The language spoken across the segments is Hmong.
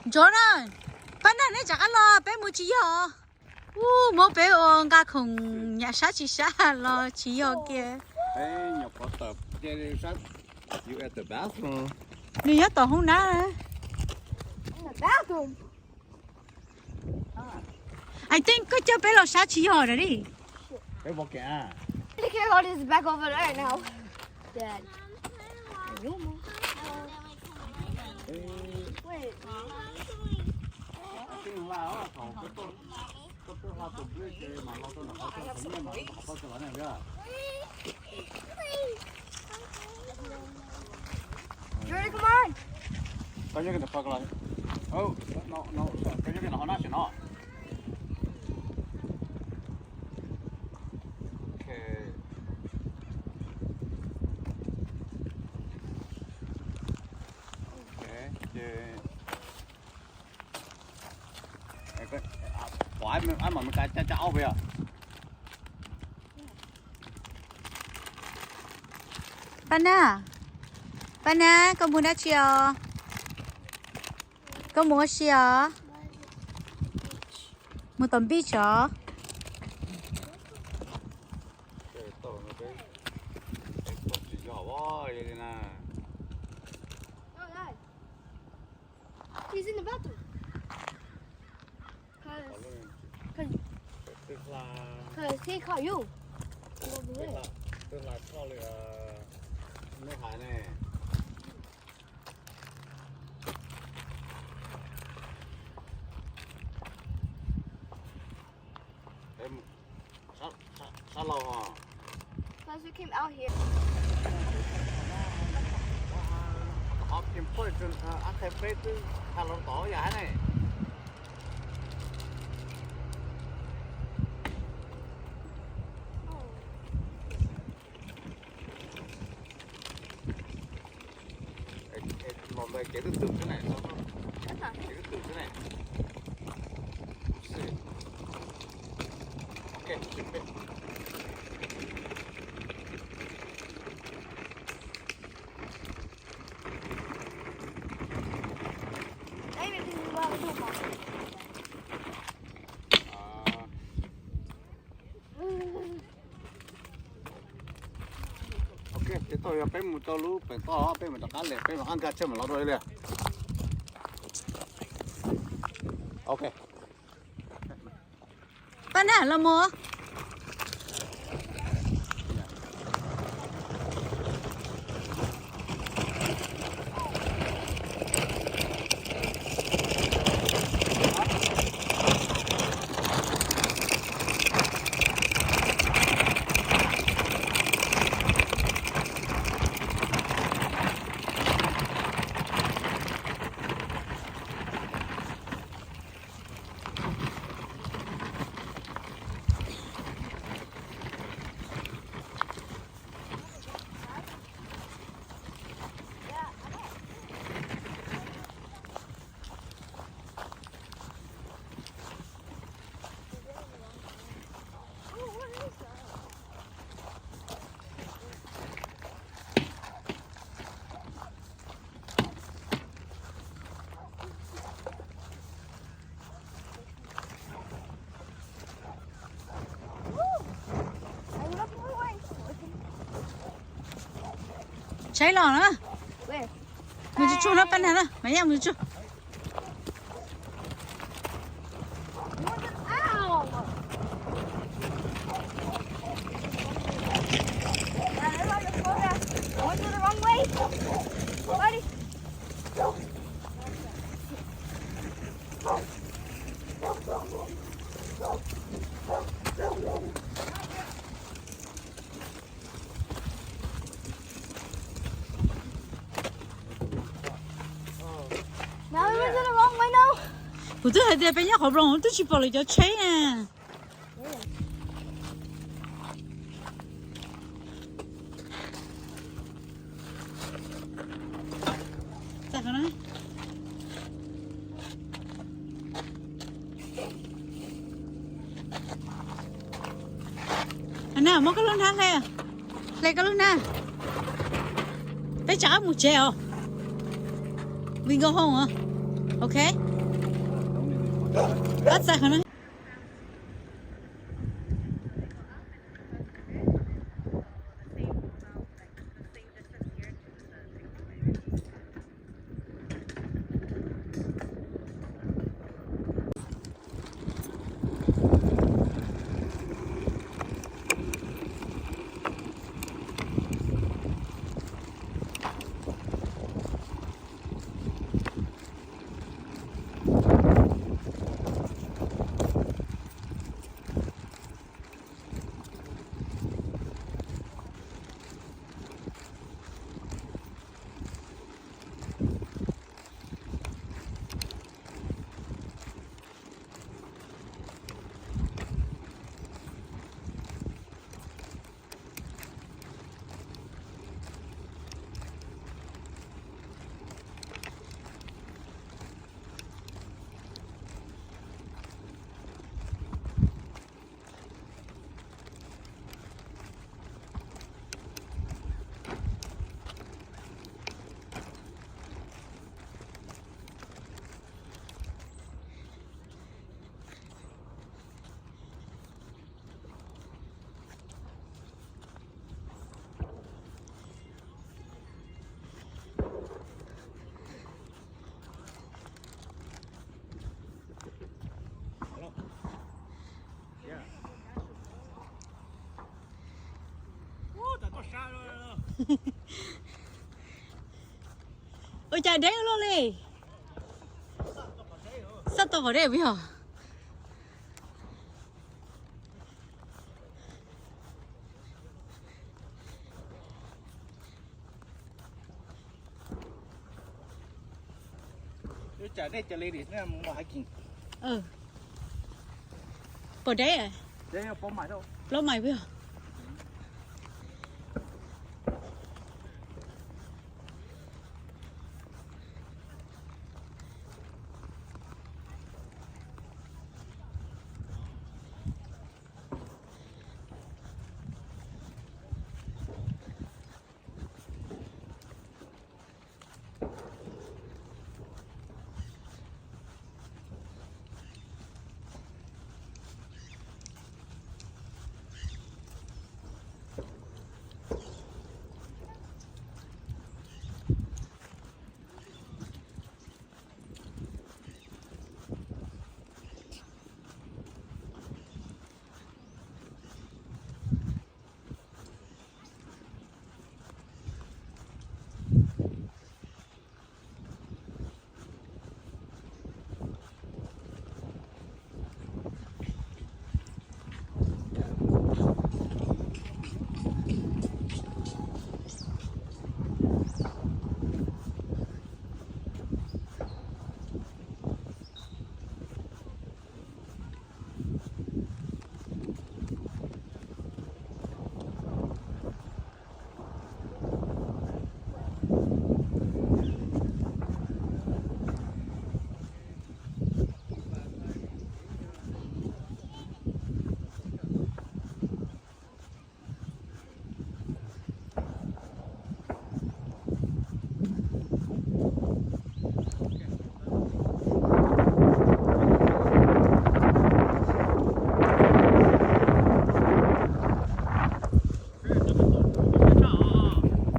Ntsoov na, Paj Nag, neb rov qab los peb mus tsis yog. Ub, muab peb ua nqa khoom nyam sab tsis sab los tsis yog kiag. Nws nyob tom hoob nab. I think koj coj peb los sab tsis yog lawm li. Peb pov kev. Look at all this back over there now. Dad. Wait. Jordan, come on. Koj yog koj ntawm qhov los. Koj yog koj ntawm qhov nab sim no. Ok. Ok, ces pom ab mam me ka caj caj aub peb yog. Paj Nag, Paj Nag, koj mus dab tsi os? Koj mus ua si os? Mus tom beach os? He's in the bathroom. Cause, cause, cause he caught you. He wasn't there. Twb hla tshoj li, twb hla tshoj li, neb hais ne. Sab laug os. Cause we came out here. Qhov pim poj ab qhe peb twb hla los tod yam hab ne. Los ntawd kev twb twm xwb ne, kev twb twm xwb ne. Ok, Ok, ces tau yog peb mus tau lub peem toj, peb mus rov qab lem, peb mam ab nkag tsheej mam los dua li. Ok. Paj Nag, los mus. Saib los na. Mus tsuag tsuag na Paj Nag na, mas yaj mus tsuag. Kuv twb hais tias peb nyob qhov rooj twb tsis pom lawv cov tsheb na. Muab koj lub hnab hle, hle koj lub hnab. Peb rov qab mus tsev os. We go home, huh? Okay. Outside, honey. Ua cas deb ua luaj li. Xaj tau qhov deb puas yog? Pom deb, plaub mais puas yog?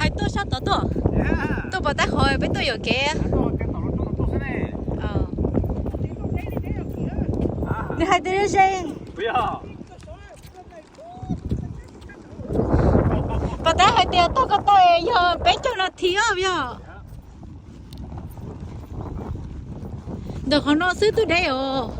Hais tuaj sab tod tuaj. Tuaj pom tab qhov peb tuaj yuam kev. Nws hais tias ze. Pom tab hais tias taug ko taw yog peb caug nas this os yog. Ntawm qhov no xwb twb deb os.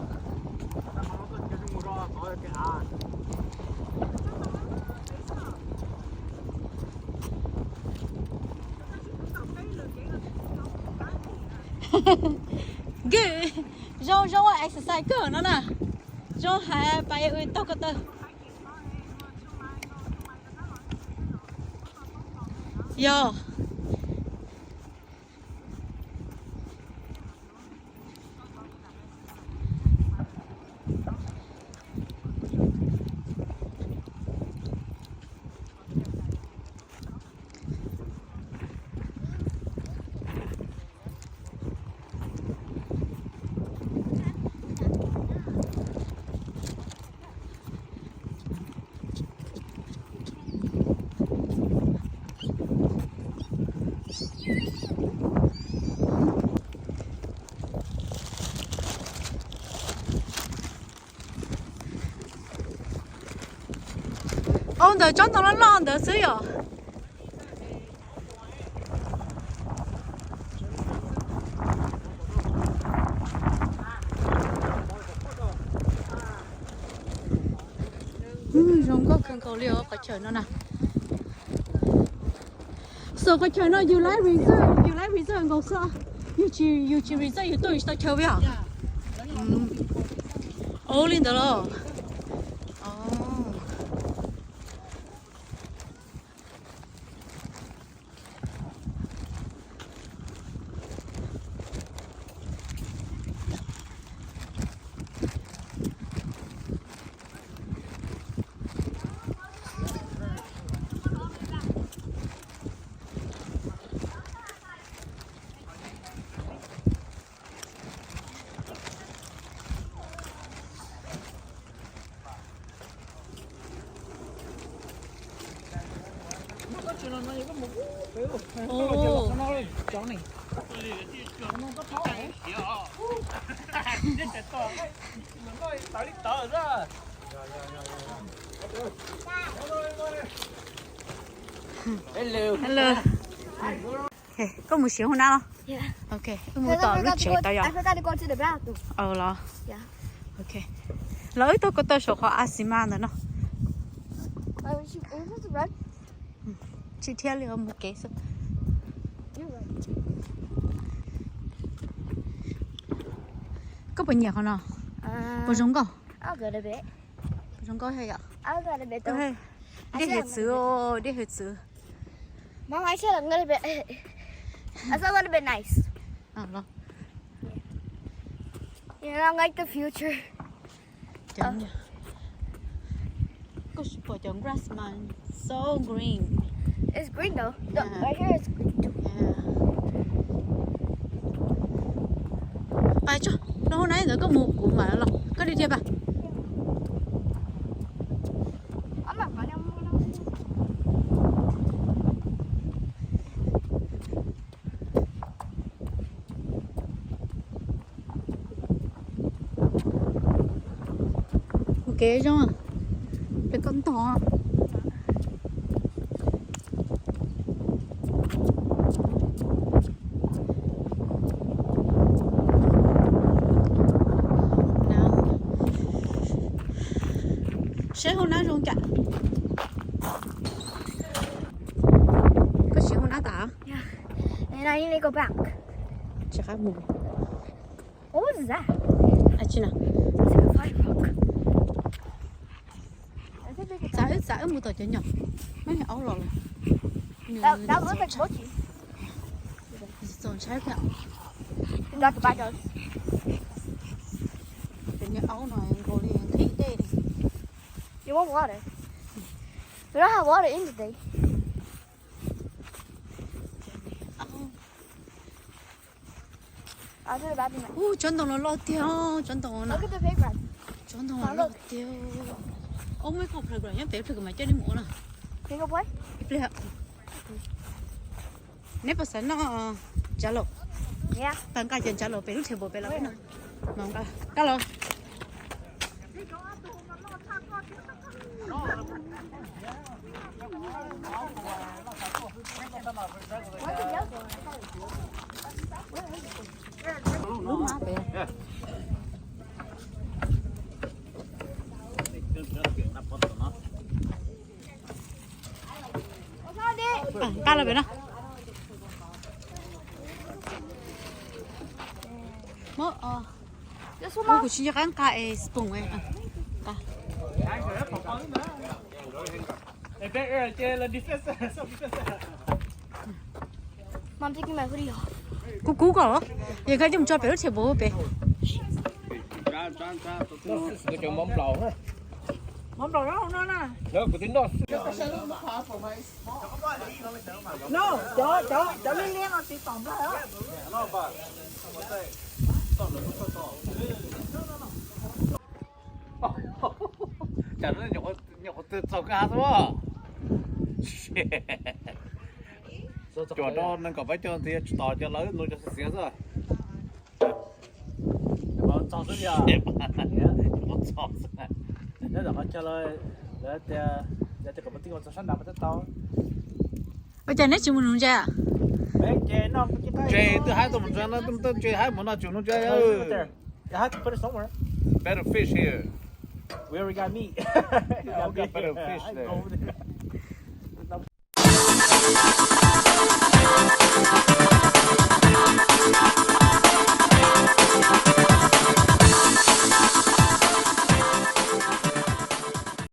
Good. Zoo zoo exercise kawg no na. Zoo hais pas ua taug ko taw. Yog. Au, ntawm tsob ntoo loj loj ntawd xwb yom. Zoo nkauj kawg nkaus li os qhov chaw no na. Xav qhov chaw no yus laib reserve, yus laib reserve nkaus xwb. Yus tsis, yus tsis reserve yus tuaj yus tsis tau chaw yom. Ua li ntawd los. Hello. Ok, koj mus siav hauv nab los? Ok, wb mus tom lub tsev tau yom? Los wb tuaj ko taw saum qhov a xi mas ntawm no. Tsis dhia li, mus kev xwb. Koj puas nyiam qhov no? Puas zoo nkauj? Puas zoo nkauj thiab yom? Dej hiav txwv, dej hiav txwv. Mom, I said I'm gonna be, I said a little bit nice. You know, like the future. Koj sim pom cov grass mas so green. It's green though. Right here it's green too. Pais tso, rau hauv nab ntawd koj mus kuv mam los. Koj dhia dhia pais. Ua kev zoo, peb koj ntog. Saib hauv nab zoo cas. Koj siav hauv nab tas? Tsis qab mus. What was that? Xav wb, xav wb mus tom cov nyom, muaj aub los lawm. Txaus ntshai. Cov nyom aub no nkaus li nqhis dej li. You want water? We don't have water in today. Ub, tsob ntoo los loj tiag, tsob ntoo no. Tsob ntoo los loj tiag. Ub, muaj ib qho playground nyob pem, peb mam coj nej mus ua na. Ib pliag. Neb puas xav noj tsav laus? Pab nqa cov tsav laus pem lub table pem los peb noj. Nqa los. Nqa los pem no. Kuv tsis nco qab nqa es spoon. Kub kub koj los, yog koj coj mus tso pem lub table pem. Cas no nyuam qhuav twg txaus kag xwb. Cuam rau nees nkaum peb caug ntxiv tsis tos cov lawv nug cov xiav xwb. Ua cas neb tsis mus nuv ntses? Ntses twb haib tau mus ntses no, twb ntses haib mus no tsis nuv ntses. Better fish here. We already got meat. Got better fish there.